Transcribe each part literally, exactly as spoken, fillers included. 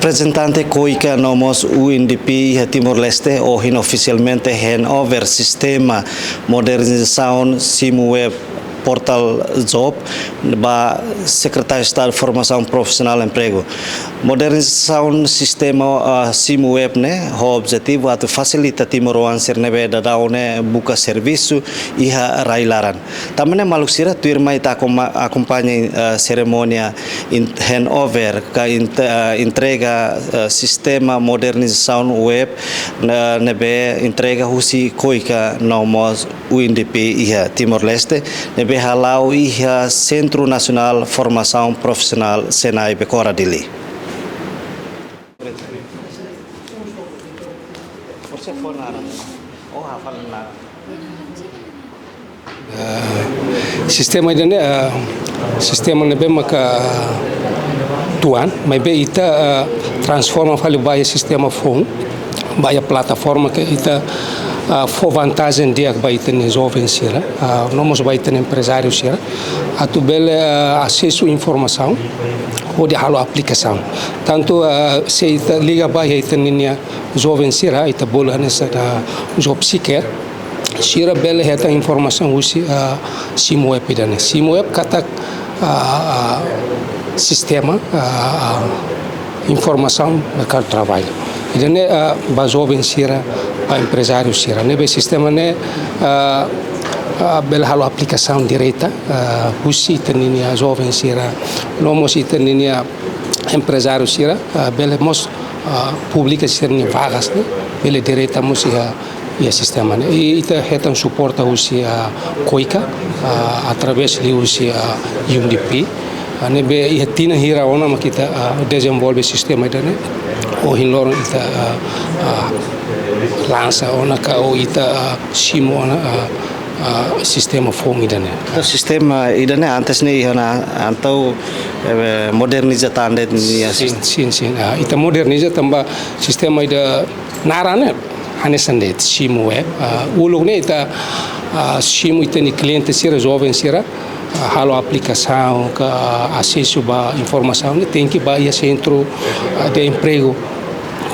Reprezentante KOICA no mós UNDP iha Timor-Leste ohin ofisialmente handover sistema modernizasaun Simweb Portal Job ba Sekretáriu Estadu Formasaun Profisionál Empregu. Modernizasaun sistema, ah, Simweb ne'e ho objetivu atu fasilita timoroan sira ne'ebé daudaun ne'e buka servisu iha rai-laran. Tanba ne'e maluk sira, tuirmai ita akoma-, akompaña, eh, serimónia in-, handover ka int-, eh, entrega, eh, sistema modernizasaun web, eh, ne'ebé entrega husi KOICA no mós UNDP iha Timor-Leste, ne'ebé hala'o iha Sentru Nasionál Formasaun Profisionál SENAI Becora Dili. Eh, sistema ida-ne'e, eh, sistema ne'ebé maka tuan, maibé ita, eh, transforma fali ba iha sistema foun, ba iha plataforma ke ita, eh, fó vantajen di'ak ba ita-nia joven sira, eh, no mós ba ita-nia emprezáriu sira, atu bele, eh, asesu informasaun hodi halo aplikasaun. Tantu, eh, se ita liga ba iha ita-nia joven sira, ita bolu hanesan, eh, job seeker, sira bele hetan informasaun husi, ah, Simweb ida-ne'e. Simweb katak, ah, ah, sistema, ah, ah, informasaun merkadu traballu. Ida-ne'e, ah, ba joven sira, ba emprezáriu sira. Ne'ebé sistema ne'e, ah, ah, bele halo aplikasaun direta, ah, husi ita-nia joven sira, no mós ita-nia emprezáriu sira, ah, bele mós, ah, publika sira-nia vagas ne'e, bele direta mós iha, iha sistema ne'e. I ita hetan suporta husi, ah, KOICA, ah, através liuhusi, ah, UNDP. Ah, ne'ebé iha tinan hira ona mak ita, ah, dezenvolve sistema ida-ne'e. Ohin loron ita, ah, ah, lansa ona ka ou ita, ah, simu ona, ah, ah, sistema foun ida-ne'e. Entaun sistema ida-ne'e antes ne'e iha ona, entaun, eh, moderniza tan de'it nia. Sin, sin, sin. Ah, ita moderniza tanba sistema ida naran ne'e hanesan de'it, Simweb. Ah, uluk ne'e ita, ah, simu ita-nia kliente sira, joven sira, ah, halo aplikasaun ka asesu ba informasaun ne'e tenke ba iha sentru, ah, de empregu,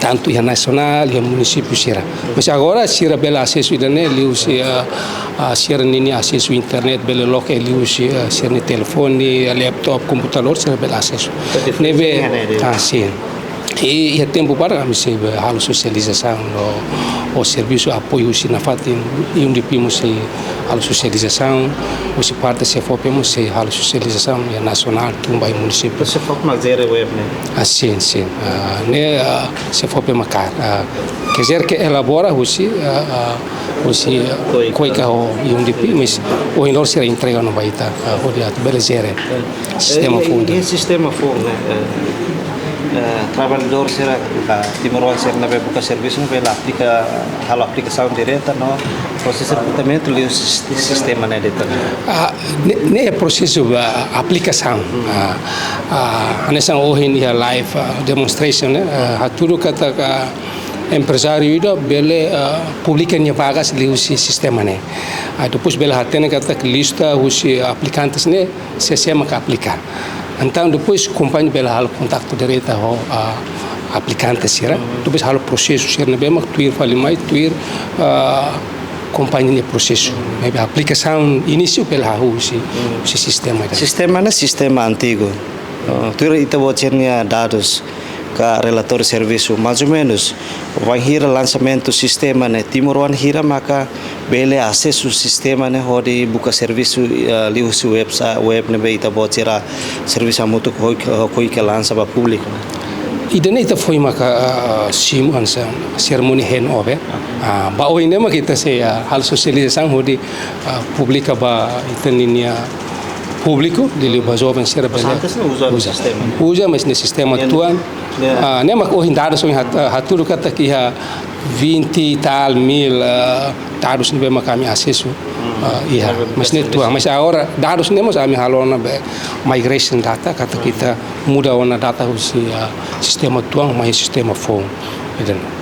tantu iha nasionál, iha munisípiu sira. Mas agora sira bele asesu ida-ne'e liuhusi, ah, ah, sira-nia asesu internet bele loke liuhusi, ah, sira-nia telefone, laptop, komputadór, sira bele asesu. Ne'ebé, ah, sin. I iha tempu badak ami sei halo sosializasaun no, ho servisu apoiu husi nafatin, UNDP mós sei halo sosializasaun, husi parte SEFOPE mós sei halo sosializasaun iha nasionál, tun ba iha munisípiu. SEFOPE mak jere web ne'e? Ah, sin, sin. Ah, ne'e, ah, SEFOPE mak kaer. Ah, quer dizer que elabora husi, ah, ah, husi, ah, KOICA. KOICA ho UNDP, mas ohin loron sira entrega ona ba ita, ah, hodi atu bele jere. Eh, sistema eh, foun. I sistema foun ne'e, eh, eh, traballadór sira ka timoroan sira ne'ebé buka servisu ne'e bele aplika, halo aplikasaun direta no prosesu rekrutamentu liuhusi sis-, sistema ne'e de'it. Ah, ne'e, ne'e prosesu, ah, aplikasaun. Hmm. Ah, ah, hanesan ohin iha live, ah, demonstration ne'e, ah, hatudu katak emprezáriu ida bele, ah, publika nia vagas liuhusi sistema ne'e. Ah, depois bele hatene katak lista husi aplikantes ne'e, sé-sé mak aplika. Entaun depois kompañia bele halo kontaktu direta ho, ah, aplikante sira. Depois halo prosesu sira ne'ebé mak tuir fali mai, tuir, ah, kompañia nia prosesu. Maibé aplikasaun inísiu bele hahú husi, husi sistema ida. Sistema ne'e sistema antigu. Ah, tuir ita-boot sira-nia dadus ka relatóriu servisu, mais ou menus, bainhira lansamentu sistema ne'e, timoroan hira maka bele asesu sistema ne'e hodi buka servisu, eh, liuhusi websa-, web ne'ebé ita-boot sira servisu hamutuk ho, ho KOICA lansa ba públiku? Ida-ne'e ita foin maka, ah, simu hanesan serimónia handover. Ah, ba oin ne'e mak ita sei, ah, halo sosializasaun hodi, ah, publika ba ita-nia públiku, liuliu ba joven sira bele. Mas antes ne'e uza, uza sistema? Uza, mas ne'e sistema, ne'e, tuan. Ne'e. Ah, ne'e mak ohin dadus ohin hat-, ah, hatudu katak iha vinte e tal mil, ah, dadus ne'ebé mak ami asesu, ah, iha. Mas ne'e tuan, mas agora dadus ne'e mós ami halo ona be migration data, katak ita muda ona data husi, ah, sistema tuan mai sistema foun. Ida-ne'e.